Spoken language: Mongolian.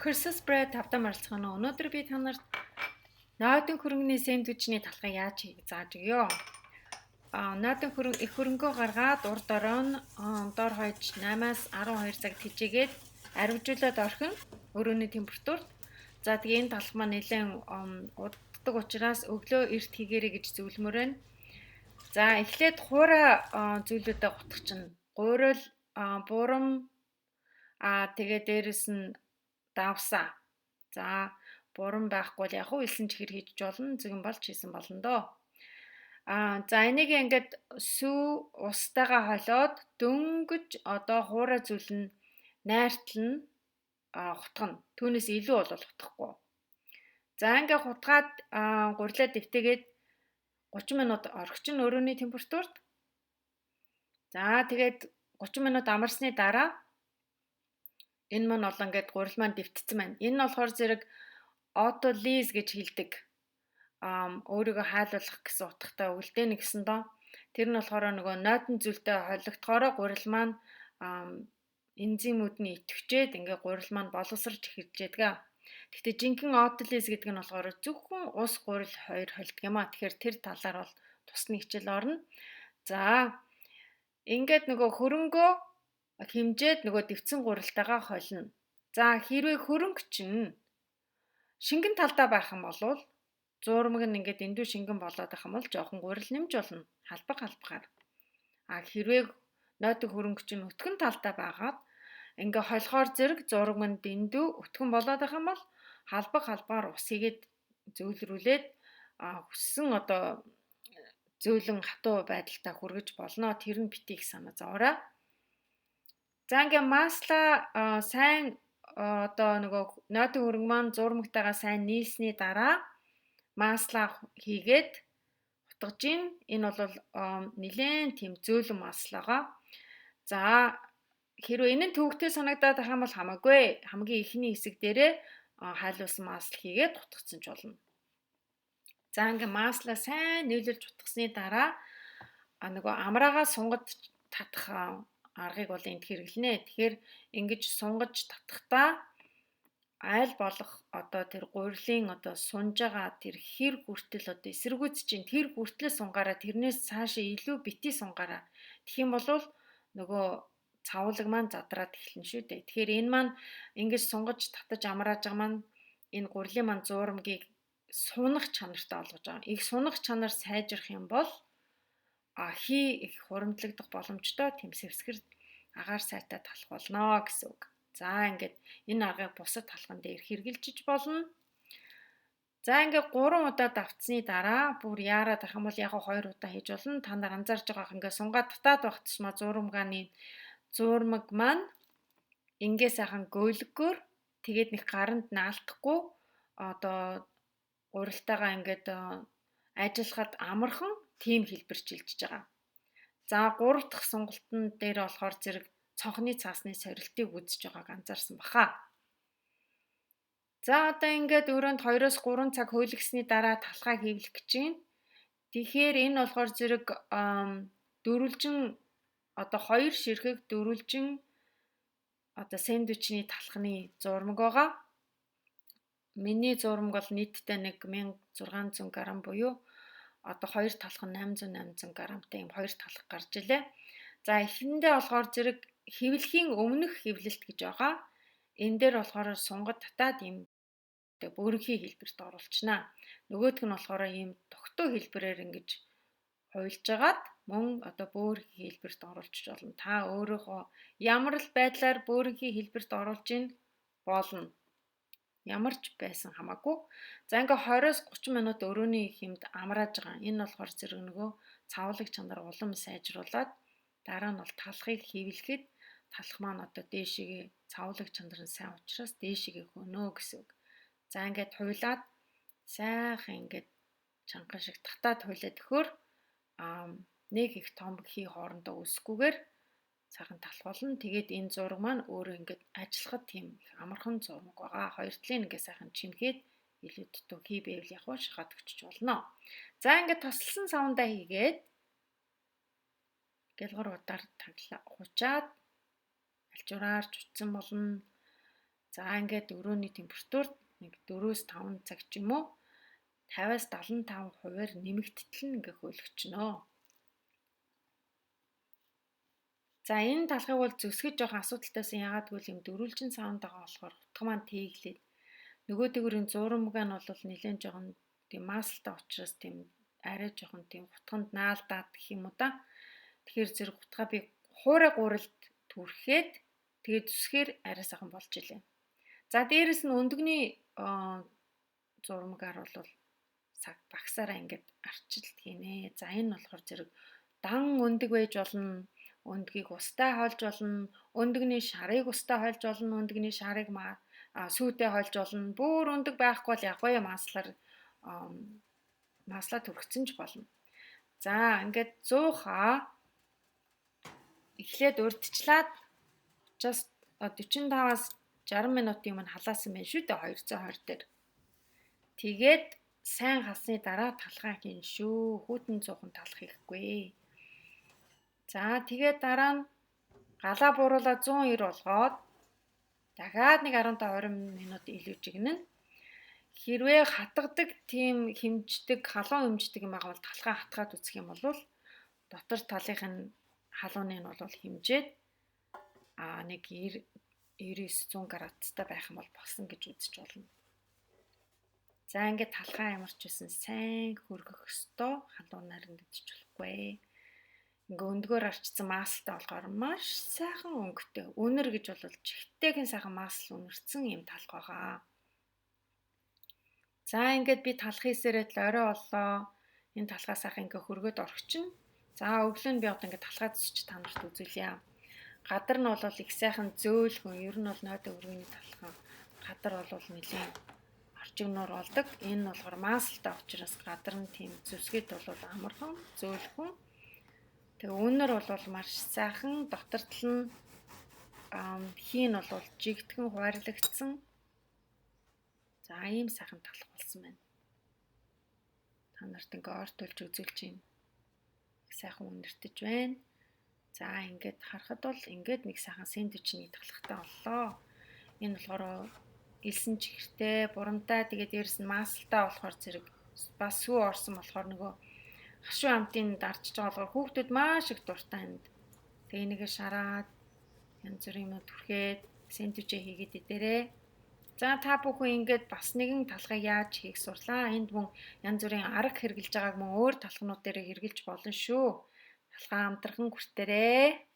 Chris's Bread тавтай морилцгоно. Өнөөдөр би та нарт ноодон хөрөнгөний сэндвичний талхыг яаж хийх зааж өгье. Ноодон хөрөнгө их хөрөнгөө гаргаад урд орон дор хаяж 8-аас 12 цаг тэжээгээд аривжуулаад орхин өрөөний температурт. За тэгээ энэ талх маань нэлээд уддаг учраас өглөө эрт хийгээрэй гэж зөвлөмөр байна. За эхлээд хуурай зүйлүүдээ гутгах чинь. Гуурал, бурам, тэгээ дээрэс нь давсаа. За бурам байхгүй бол яг уу элсэн чихэр хийж болно, зүгэн болж хийсэн болно доо. За энийг ингээд сүү устайгаа холиод дөнгөж одоо хуурай зүйл нь найртал нь хутгана. Түүнээс илүү бол хутгахгүй. За ингээд хутгаад гурлаа дэвтээгээд 30 минут орхичин өрөөний температурт. За тэгээд 30 минут амарсны дараа энэ маань бол ингээд гурил маань дэвтсэн байна. Энэ нь болохоор зэрэг autolyse гэж хэлдэг. Өөрийгөө хайлуулах гэсэн утгатай үгэлтэй нэгсэн доо. Тэр нь болохоор нөгөө нойтон зүйлтэй холигдохоороо гурил маань энзимүүд нь идэвхжээд ингээ гурил маань боловсрч эхэлж байдаг. Гэхдээ жинхэнэ autolyse гэдэг нь болохоор зөвхөн ус гурил хоёр холддог юм а. Тэгэхээр тэр талаар бол тусны хичээл орно. За ингээд нөгөө хөрөнгөө хэмжээд нөгөө дэвтсэн гурилтайгаа холино. За хэрвээ хөрөнгө чинь шингэн талдаа байх юм бол зуурмаг нь ингээд эндүү шингэн болоод байх юм бол жоохон гурил нэмж болно. Халбаг халбагаар. А хэрвээ нойтон хөрөнгө чинь өтгөн талдаа байгаад ингээ холихоор зэрэг зураг нь дэндүү өтгөн болоод байх юм бол халбаг халбаар ус хийгээд зөөлрүүлээд хүссэн одоо зөөлөн хатуу байдалтай хүргэж болно. Тэр нь битгий их санаа зовоорой. За ингээ масла сайн одоо нөгөө нойтон хөрөнгө маань зурмагтайгаа сайн нийлсний дараа масла хийгээд хутгаж гин. Энэ бол нэлээн тийм зөөлөн маслагаа. За хэрвээ энэ нь төвөгтэй санагдаад байх юм бол хамаагүй. Хамгийн эхний хэсэг дээрээ хайлуулсан масл хийгээд хутгацсан ч болно. За ингээ масла сайн нийлүүлж хутгасны дараа нөгөө амраагаа сунгад татах аргыг бол энд хэрэглэнэ. Тэгэхээр ингэж сунгаж татахдаа айл болох одоо тэр гурилын одоо сунж байгаа тэр хэр хүртэл одоо эсэргүүц чинь тэр хүртэл сунгаараа, тэрнээс цаашаа илүү бити сунгаараа. Тэгэх юм бол нөгөө цавлаг маань задраад эхэлнэ шүү дээ. Тэгэхээр энэ маань ингэж сунгаж татаж амрааж байгаа маань энэ гурилын маань зуурамгийг сунах чанартай олгож байгаа. Их сунах чанар сайжрах юм бол хий их хуримтлагдах боломжтой тэм сэвсгэр агаар сайтай талах болно гэсэн үг. За ингээд энэ аргыг бусад талхан дээр хэрэгжилж болно. За ингээд 3 удаа давтсны дараа бүр яарад ах юм бол яг 2 удаа хийж болно. Та нар анзаарч байгаах ингээд сунгаад татаад байх тусмаа зурмгааны зуурмаг маань ингээ сайхан гөөлгөөр тэгээд нэг гаранд наалтахгүй одоо гурилтайгаа ингээд ажиллахад амархан тийм хэлбэр чилжиж байгаа. За 3 дахь сонголтын дээр болохоор зэрэг цонхны цаасны сорилтыг үзэж байгааг анзаарсан баха. За одоо ингээд өрөөнд 2-оос 3 цаг хөөлгсөний дараа талхаа хийвлэх гэж байна. Тэгэхээр энэ болохоор зэрэг дөрвөлжин одоо 2 ширхэг дөрвөлжин одоо сэндвичний талхны зурмаг байгаа. Миний зурмаг бол нийтдээ 1600 г буюу одоо хоёр талх нь 800 800 грамтай юм хоёр талх гарч илээ. За эхэндээ болохоор зэрэг хэвлэхийн өмнөх хэвлэлт гэж байгаа. Энэ дээр болохоор сунгад татаад ийм бөөрөнхий хэлбэрт оруулчихнаа. Нөгөөх нь болохоор ийм тогтоо хэлбэрээр ингэж хуйлж агаад мөн одоо бөөрөнхий хэлбэрт оруулчих болно. Та өөрийнхөө ямар л байдлаар бөөрөнхий хэлбэрт оруулж ийн болно. Ямар ч байсан хамаагүй. За ингээ 20-оос 30 минут өрөөний хэмд амрааж байгаа. Энэ болохоор зэрэг нөгөө цавлаг чанар улам сайжруулад дараа нь бол талхыг хийвлэхэд талх маань одоо дээшигээ цавлаг чанар нь сайн учраас дээшигээ хөнөө гэсэн үг. За ингээд хуйлаад сайхан ингээд чанхан шиг татаад хуйлаад өгөхөөр нэг их том хий хоорондоо үсгүүгээр сайхан талх болно. Тэгээд энэ зураг маань өөрөө ингээд ажиллахад тийм их амархан зураг байгаа. Хоёр талын ингээд сайхан чимхэд илүү дутуу хий байвал яг шахаад өгчөж болно. За ингээд тосолсон савндаа хийгээд гэлгор удаар таглаа хучаад альчуураар чутсан болно. За ингээд өрөөний температурт нэг 4-5 цаг ч юм уу 50-аас 75 хувиар нэмэгдтэл нь ингээ хөөлгөчнө. За энэ талхыг бол зөсгөж жоохон асуудалтайсан, ягаад гэвэл юм дөрвөлжин саунд байгаа болохоор хутга маань тийглээд нөгөө төгөрийн зурмаг нь бол нэлээд жоохон тийм маслтай учраас тийм арай жоохон тийм хутганд наалдаад гэх юм уу да. Тэгэхээр зэрэг хутгаа би хуурай гурилд түрхэд тэгээд зүсгээр арай сайхан болж илээ. За дээрэс нь өндөгний зурмагаар бол саг багсаараа ингээд арчилт хийнэ. За энэ болохоор зэрэг дан өндөг байж болно. Өндгийг устай хольж болно. Өндөгний шарыг устай хольж болно. Өндөгний шарыг сүйтэй хольж болно. Бүр өндөг байхгүй бол яг гоё маслаа түрхсэн ч болно. За ингээд 100 эхлээд урдчлаад 30-аас 45 60 минутын өмнө халаасан байх шүү дээ 220 дээр. Тэгээд сайн халсны дараа талхаа хийн шүү. Хүйтэн цуухан талах хийхгүй. За тэгээд дараа нь галаа бууруулаад 190 болгоод дахиад нэг 15-20 минут илүү жигнэ. Хэрвээ хатгадаг тийм хэмждэг, халуун хэмждэг юм байгаа бол талхаа хатгаад үзэх юм бол дотор талынх нь халууны нь бол хэмжээд нэг 99-100 градустай байх юм бол болсон гэж үзэж болно. За ингээд талхаа ямар ч байсан сайн хөргөх ёстой, халуунаар нь идэж болохгүй. Ингээ өндгөөр арчсан маслтай болохоор маш сайхан өнгөтэй. Үнэр гэж бол чихтэйхэн сайхан масл үнэрсэн юм талх байгаа. За ингээд би талх хийсээрээ л орой боллоо. Энэ талхаа сайхан ингээ хөргөөд орхичин. За өглөө нь би одоо ингээ талхаа зүсч та нарт үзүүлье. Гадар нь бол их сайхан зөөлхөн, ер нь бол нойдон өргөний талхан гадар бол нэлийн орчигноор болдог. Энэ нь болохоор маслтай учраас гадар нь тийм зүсгэд бол амархан, зөөлхөн. Тэгээ үнэр бол маш сайхан, дотор тал нь хийн бол жигтгэн хуваарлагдсан. За ийм сайхан талх болсон байна. Та нарт ингээ ортолж үзүүлж байна. Их сайхан үнэртэж байна. За ингээд харахад бол ингээд нэг сайхан сэндвичний талхтай боллоо. Энэ болохоор элсэн чихэртэй, бурамтай, тэгээд дээрэс нь маслтай болохоор зэрэг бас сүү орсон болохоор нөгөө хашуу амтын дарчж байгаа болохоор хүүхдүүд маш их дуртай энд. Тэгээ энийгээ шараад янз бүрийн юм түрхээд сэндвичээ хийгээд идээрээ. За та бүхэн ингээд бас нэгэн талхыг яаж хийх сурлаа. Энд мөн янз бүрийн арга хэрглэж байгааг мөн өөр талхнууд дээр хэрглэж болно шүү. Талхаа амтрахын хүртээрээ.